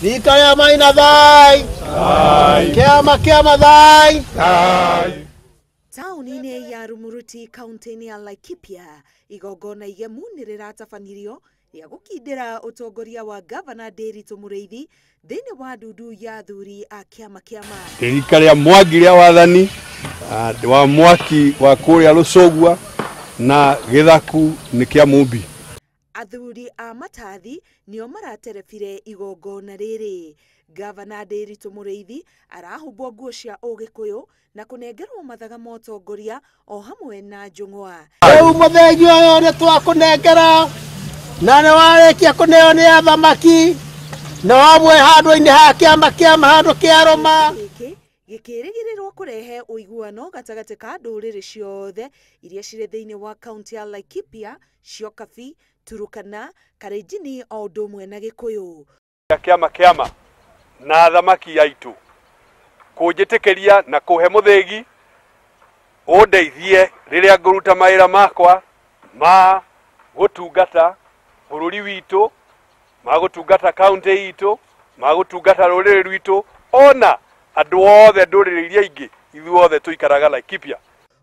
Rika ya Maina thai. Kiama kiama thai. Taũni-inĩ ya Rumuruti kaunti-inĩ ya Laikipia igongona igemu nĩ rĩratabanirio rĩa gũkindĩra ũtongoria wa gavana Ndiritu Mũrĩithi thĩinĩ wa ndundu ya athuri a kĩama kĩama. Rika rĩa Mwangi rĩa wathani wa mwaki wa kũrĩa Rũcũgua na gĩthaku nĩ kĩa Mumbi. Athuri a matathi nĩo maraterebire igongona rĩrĩ. Gavana Ndiritu Mũrĩithi arahumbwo nguo cia ũgĩkũyũ na kũnengerwo mathaga ma ũtongoria o hamwe na njũng'wa. Rĩu mũthenya ũyũ nĩ twakũnengera na nĩ warĩkia kũneo nĩ athamaki na wamwe handũ-inĩ ha kĩama kĩama handũ kĩa rũma. Gĩkĩ gĩkĩrĩgĩrĩrwo kũrehe ũiguano gatagatĩ ka ndũrĩrĩ ciothe iria cirĩ thĩinĩ wa kaunti ya Laikipia, Shiokabi, Turukana, Kalenjin o ũndũ ũmwe na Gĩkũyũ. Kĩama kĩama na athamaki aitũ kũnjĩtĩkĩria na kũhe mũthĩgi ũndeithie rĩrĩa ngũruta mawĩra makwa ma gũtungata bũrũri witũ, ma gũtungata kaunti itũ, ma gũtungata rũrĩrĩ rwitũ, ona andũ othe ndũrĩrĩ iria ingĩ ithuothe tũikaraga Laikipia.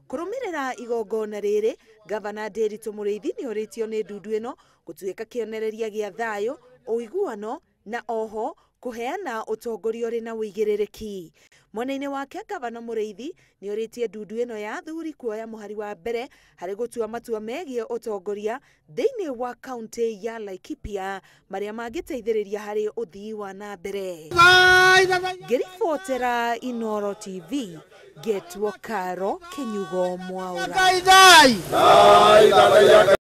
Kũrũmĩrĩra igongona rĩrĩ, Gavana Ndiritu Mũrĩithi nĩorĩtio nĩ ndundu ĩno gũtuĩka kĩonereria gĩa thayũ, ũiguano na oho kũheana ũtongoria ũrĩ na ũigĩrĩrĩki. Mwena-inĩ wake Gavana Mũrĩithi nĩorĩtie ndundu ĩno ya athuri kuoya mũhari wa mbere harĩ gũtua matua megiĩ ũtongoria thĩinĩ wa kaunti ya Laikipia marĩa mangĩteithĩrĩria harĩ ũthii wa na mbere. Ngĩribotera Inooro TV, ngetwo Karo Kĩnyugo Mwaũra. Thai thai.